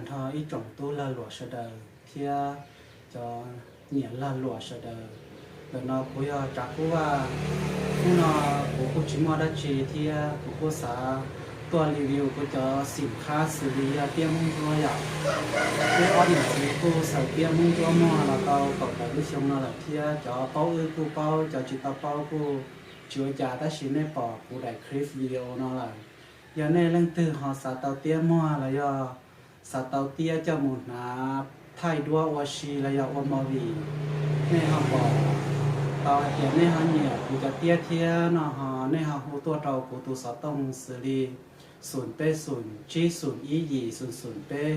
Nrho ib tsoom tub lag luam sawv daws thiab cov niam lag luam sawv daws, ntawm no kuv yog Tsav Kub Vaj. Hnub no kuv kuj tsis muaj dab tsi thiab kuv kuj xav tuaj review kuv cov xim khab xws li yog tiab Hmoob Ntsuab yom. Wb ob niam txiv kuj xaws tiab Hmoob Ntsuab muag los tau kaum tawm lub xyoo no lawm thiab cov paub wb kuj paub, cov tsis tau paub kuj tsis ua cas, tab sis nej pom kuv daim clip video no lawm. Yog nej leej twg ho xav tau tiab muag los yog xav tau tiab coj mus hnav thaij duab ua si los yog ua movie, nej ho pom tau hais tias nej ho nyiam kuv cov tiab thiab no ho nej ho hu tuaj rau kuv tus xov tooj xws li xoom peb xoom tsib xoom ib yim xoom xoom peb,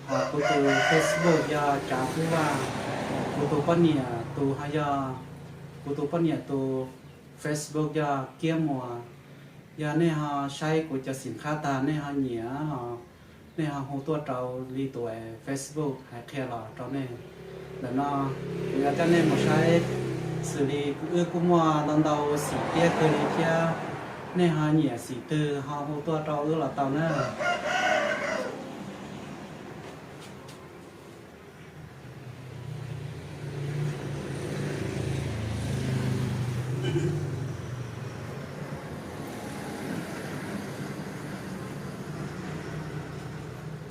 ho kuv tus Facebook yog Tsav Kub Vaj, kuv tus poj niam tus ho yog, kuv tus poj niam tus Facebook yog Kiab Muas. Yog nej ho saib kuv cov xim khab tag nej ho nyiam los nej ho hu tuaj rau li tus Facebook hais qhia los rau nej. Ntawm no kuv yuav coj nej mus saib, xws li wb kuj muaj ntau ntau xim tiab kawg li thiab, nej ho nyiam xim twg ho hu tuaj rau wb los tau na.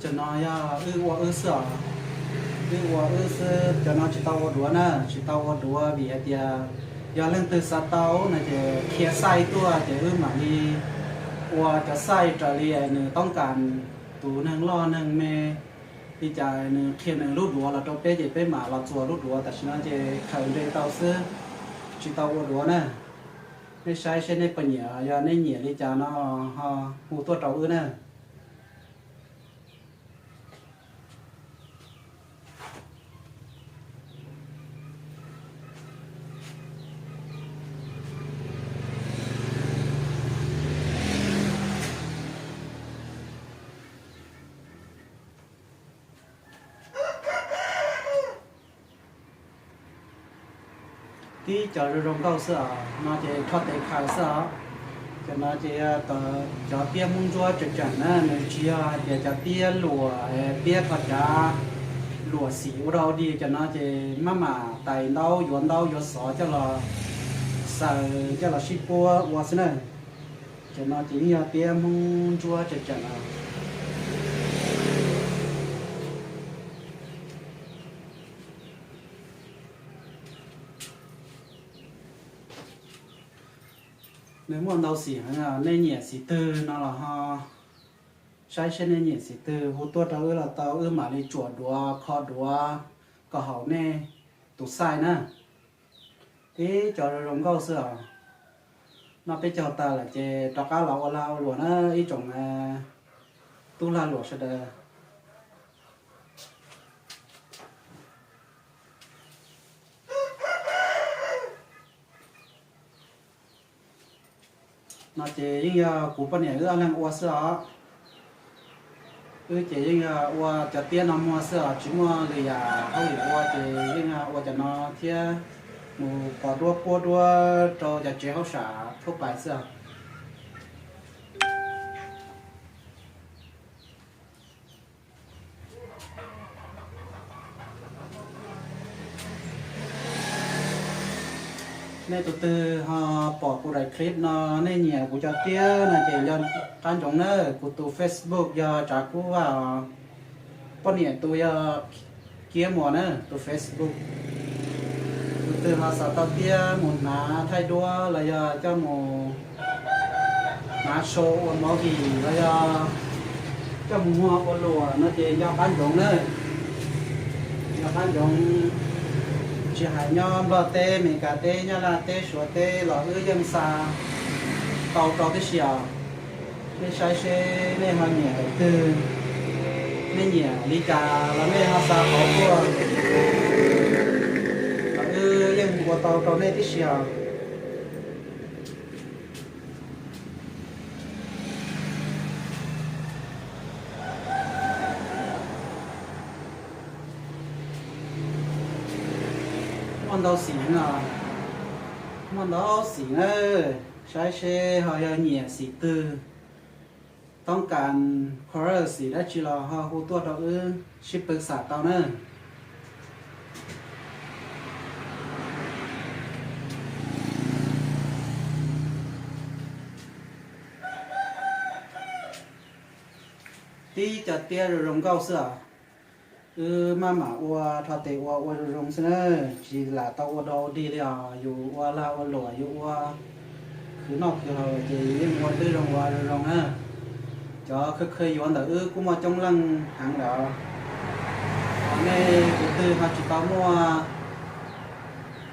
Cov no yog wb ua wb xwb os, wb ua wb xwb, cov no tsis tau ua duav na, tsis tau ua duav vim hais tias yog leej twg xav tau no ces qhia xaij tuaj ces wb mam li ua cov xaij raws li nws toob kas, tus neeg loj neeg me li cas nws qhia nws lub duav los rau peb ces peb mam los txuas lub duav. Tam sim no ces khaws nres tau xwb, tsis tau ua duav na. Nej saib seb nej puas nyiam, yog nej nyiam li cas no ho hu tuaj rau wb na. Tib cov zoo zoo nkauj xwb os, no ces rho tes khaws xwb os. Cov no ces yog cov tiab Hmoob Ntsuab tseem tseem na, nws tsis yog hais tias cov tiab luam, tiab kho cav luam xim ua dog ua dig, cov no ces maj mam tais ntaub yuav ntaub yuav xov coj los xaws coj los sib puab ua xwb na. Cov no ces yeej yog tiab Hmoob Ntsuab tseem tseem os. Nws muaj ntau xim heev, nej nyiam xim twg no los ho saib seb nej nyiam xim twg hu tuaj rau wb los tau, wb mam li tsuam duav kho duav kom haum nej tus xaij na. Tib cov zoo zoo nkauj xwb os. Noj peb caug tas lawm ces rov qab los ua lag ua luam na ib tsoom tub lag luam sawv daws. No ces yeej yog kuv poj niam wb ob leeg ua xwb os. Wb ces yeej yog ua cov tiab no muag xwb os, tsis muaj lwm yam hauj lwm ua ces yeej yog ua cov no thiab mus pov duab puab duab rau cov tsev hauj sam thub pais xwb os. Nej tus twg ho pom kuv daim clip no, nej nyiam kuv cov tiab no ces nco qab ntsoov na, kuv tus Facebook yog Tsav Kub Vaj os. Poj niam tus yog Kiab Muas na tus Facebook. Tus twg ho xav tau tiab mus hnav thaij duab los yog coj mus hnav show ua movie los yog coj mus muag ua luam no ces nco qab ntsoov na. Nco qab ntsoov, tsis hais nyob Nplog teb, Meskas teb, Nyab Laj teb, Suav teb los wb yeej xa tau rau tib si os. Nej saib seb nej ho nyiam daim twg, nej nyiam li cas los nej ho xa qhov tuaj, los wb yeej ua tau rau nej tib si os. Muaj ntau xim no, muaj ntau xim na, saib seb ho yog nyiam xim twg. Toob kas kho xim dab tsi los ho hu tuaj rau wb sib pw xam tau na. Tib co tiab zoo zoo nkauj xwb os. Wb maj mam ua rho tes ua ua zoo zoo xwb na, tsis lam tau ua dog dig li os. Yus ua lag ua luam, yus ua khwv noj khwv haus ces yus yeej ua twb zoo ua zoo zoo na. Cov khw khw yuav ntawm wb kuj muaj coob leej heev lawm. Nej tus twg ho tsis tau muaj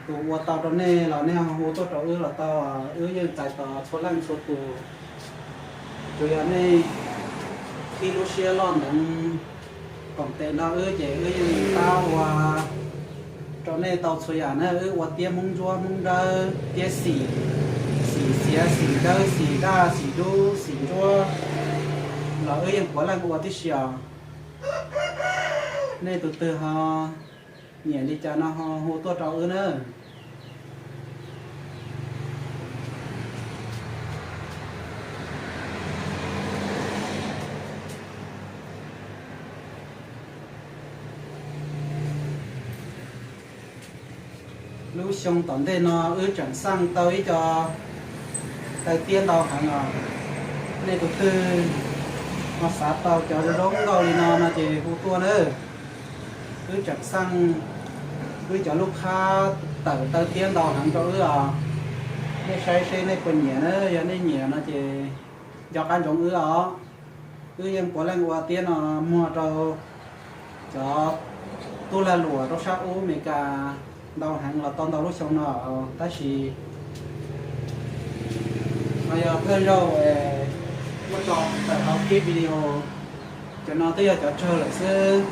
tus ua tau rau nej los nej ho hu tuaj rau wb los tau, wb yeej txais tos txhua leej txhua tus. Tsuas yog nej ib lub siab loj ntev koom tes nrog wb ces wb yeej pab ua rau nej tau txhua yam na. Wb ua tiab Hmoob ntsuab Hmoob dawb, tiab xim, xim xiav, xim dawb, xim daj, xim dub, xim ntsuab los wb yeej puav leej ua tib si os. Nej tus twg ho nyiam li cas no ho hu tuaj rau wb na. Lub xyoo tom ntej no wb tseem xaj tau ib co taw tiab ntau heev os. Nej tus twg ho xav tau cov zoo zoo nkauj li no no ces hu tuaj na. Wb tseem xaj wb cov lub qhab tawm taw tiab ntau heev rau wb os. Nej saib seb nej puas nyiam na, yog nej nyiam no ces nco qab ntsoov wb os. Wb yeej puav leej ua tiab no muag rau cov tub lag luam rau sab ub Amelikas ntau heev los tau ntau lub xyoo no, tab sis no yog thawj zaug muab tso tawm hauv clip video. Cov no twb yog cov tsawg lawm xwb,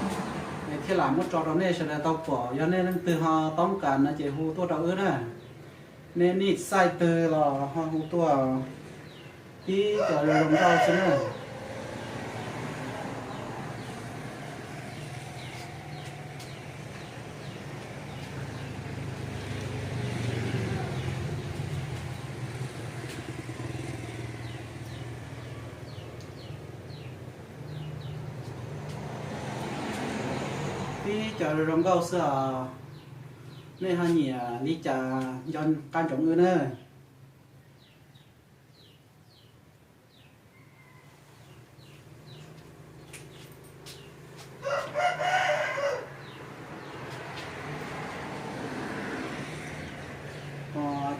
thiaj lam muab tso rau nej sawv daws tau pom. Yog nej leej twg ho toob kas no ces hu tuaj rau wb na. Nej nij xaij twg los ho hu tuaj, tib cov zoo zoo nkauj xwb na. Tib cov zoo zoo nkauj xwb os. Nej ho nyiam li cas nco qab ntsoov wb na.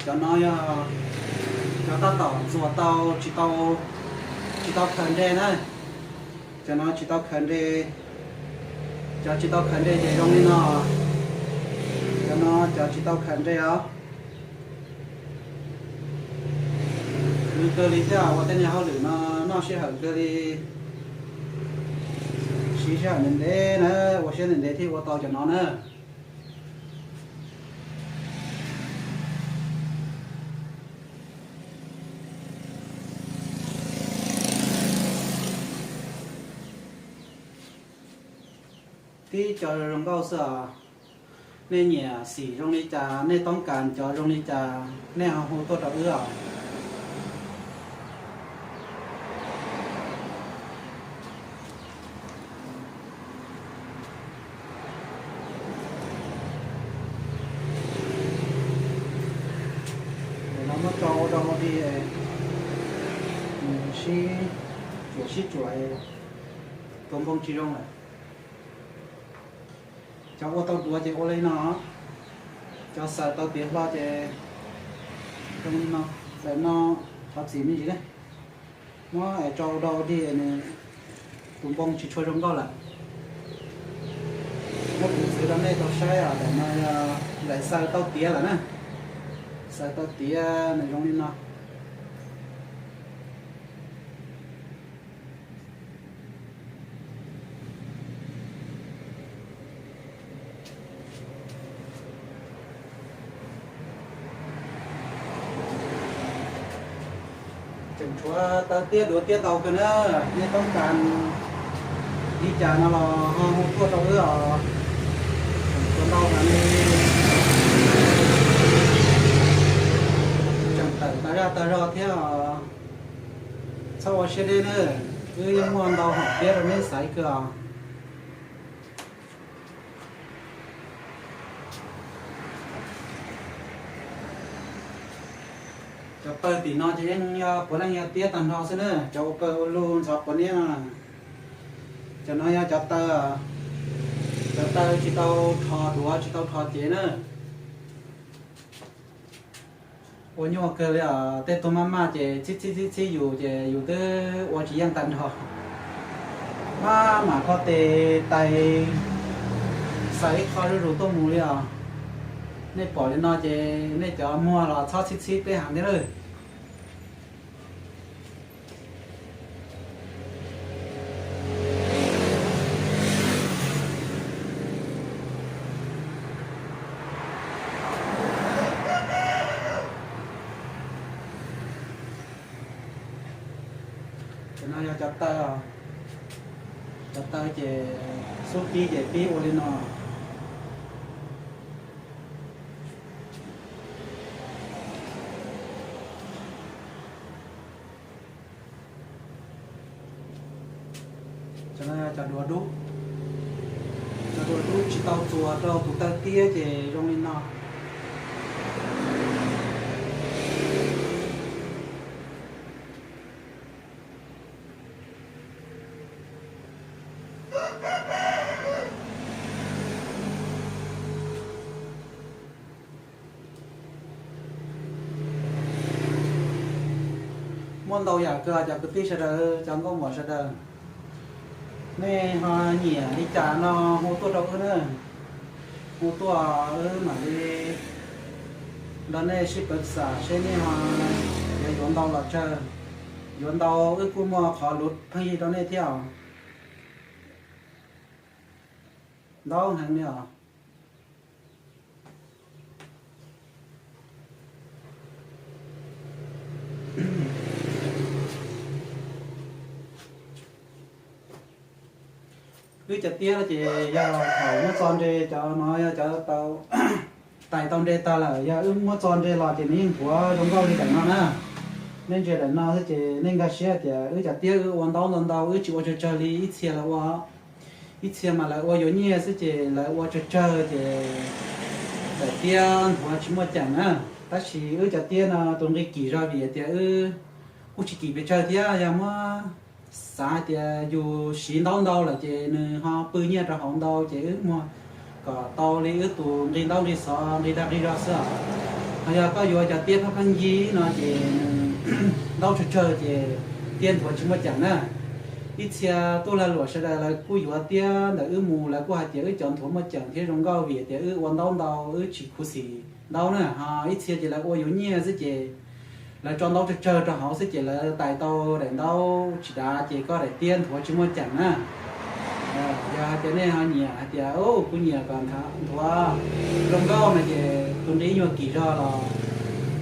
Cov no yog cov tab tom ntxuav tau, tsis tau, tsis tau khaws nres na. Cov no tsis tau khaws nres. Cov tsis tau khaws nres ces zoo li no. Cov no cov tsis tau khaws nres os. Khwv kawg li thiab, ua tej niag hauj lwm no noj sij hawm kawg li. Siv sij hawm ntev ntev na, ua siab ntev ntev thiaj ua tau cov no na. Tib cov zoo nkauj xwb os. Nej nyiam xim zoo li cas, nej toob kas cov zoo li cas, nej ho hu tuaj rau wb os. Ntawm no muab tso ua rau ua di, sib tsuam sib tsuam, tus npoo tsis zoo lawm. Cov ua tau duav ces ua li no, cov xaws tau tiav hlo ces zoo li no. Ntawm no thov txim me ntsis na, muab tso ua rau ua di, tus npoo tsis tshua zoo nkauj lawm. Muab piv txwv rau nej tau saib os, ntawm no yog lawv xaws tau tiav lawm na, xaws tau tiav nws zoo li no. Tseem tshuav taw tiab duav tiab ntau kawg na, nej toob kas li cas no los ho hu tuaj rau wb os. Tseem tshuav ntau heev li, tseem tawm tas zaj tas zog thiab os. Txhob ua siab deb nawb. Wb yeej muaj ntau hom tiab rau neb xaiv kawg os. Cov pawg tim no ces yeej yog puav leej yog tiab tag nrho xwb na, cov ua pawg ua lug ntxhov puav niab no. Cov no yog cov taw, cov taw tsis tau rho duav tsis tau rho cev na. Ua nyuaj kawg li os, tej tug maj maj ces txhib txhib txhib txhib yus ces yus twb ua tsis yeej tag nrho. Maj mam kho tes tais xaws ib qho zuj zus tuaj mus li os. Nej pom li no ces nej cov muag los txhob txhib txhib peb heev thiab lawm. Cov no yog cov taw, cov taw ces xub pib ces pib ua li no. Cov no yog cov duav dub, cov duav dub tsis tau txuas rau tus taw tiab ces zoo li no. Muaj ntau yam kawg cov kwv tij sawv daws, cov nkauj muam sawv daws, nej ho nyiam li cas no hu tuaj rau wb na, hu tuaj wb mam li nrog nej sib pav xam seb nej ho yuav yuav ntau los tsawg. Yuav ntau wb kuj muaj qhov luv pheej yig rau nej thiab os. Ntau heev li os. Wb cov tiab no ces yog thaum muab txo nre, cov no yog cov tais tau nre tag lawm, yog wb muab txo nre los ces nws yeej nthuav zoo nkauj li daim no na. Nej ntsia daim no xwb ces nej nkag siab tias wb cov tiab wb ua ntaub ntau ntau, wb tsis ua tsawg tsawg li, ib txhia lawv ua, ib txhia mas lawv ua yuav nyiaj xwb ces lawv ua tsawg tsawg ces daim tiab nthuav tsis muaj ceem na. Tab sis wb cov tiab no tus nqi kim zog vim tias wb kuj tsis kim pes tsawg thiab, yog muab xav hais tias yus siv ntaub ntau lawm ces nws ho pw nyiaj rau hauv ntau ces wb muag kom tau li wb tus nqi ntaub nqi xov nqi dag nqi zog xwb os. Ho yog koj yuav cov tiab pheej pheej yig no ces ntaub tsawg tsawg ces tiab nthuav tsis muaj ceem na. Ib txhia tub lag luam sawv daws lawv kuj yuav tiab ntawm wb mus, lawv kuj hais tias wb cov nthuav muaj ceem thiab zoo nkauj vim tias wb ua ntaub ntau, wb tsis khuv xim ntaub na. Ho ib txhia ces lawv ua yuav nyiaj xwb ces lawv tso ntaub tsawg tsawg rau hauv xwb ces lawv tais tau daim ntaub tsis dav ces koj daim tiab nthuav tsis muaj ceem na. Yog hais tias nej ho nyiam hais tias kuv nyiam kom nthuav zoo nkauj no ces tus nqi nyuag kim zog los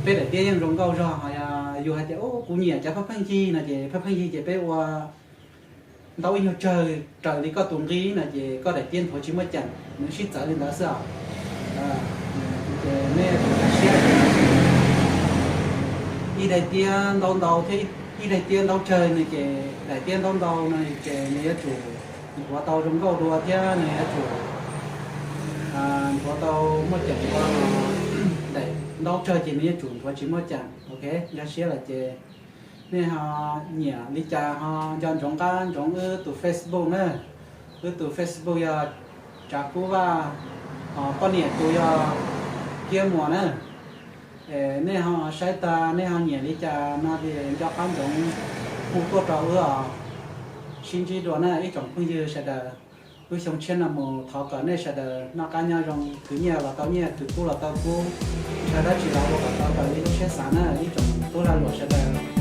peb daim tiab yeej zoo nkauj zog. Ho yog yus hais tias kuv nyiam cov pheej pheej yig no ces pheej pheej yig ces peb ua ntaub ib nyuag tsawg raws li koj tus nqi no ces koj daim tiab nthuav tsis muaj ceem, nws sib txawv li ntawd xwb os. Ces nej siab, ib daim tiab ntaub ntau thiab ib daim tiab ntaub tsawg no ces daim tiab ntaub ntau no ces nws yuav tsum nthuav tau zoo nkauj dua thiab nws yuav tsum nthuav tau muaj ceem dua. Daim ntaub tsawg ces nws yuav tsum nthuav tsis muaj ceem. Ok, nkag siab lawm ces nej ho nyiam li cas ho nco ntsoov qab ntsoov wb tus Facebook na. Wb tus Facebook yog Tsav Kub Vaj, ho poj niam tus yog Kiab Muas na. Es nej ho saib tag nej ho nyiam li cas no ces nco qab ntsoov hu tuaj rau wb os. Sib ntsib dua na ib tsoom phooj ywg sawv daws. Wb xyoo tshiab no mus thov kom nej sawv daws noj qab nyob zoo, khwv nyiaj los tau nyiaj, khwv kub los tau kub, ntshaw dab tsi los ua kom tau raws li lub siab xav na ib tsoom tub lag luam sawv daws.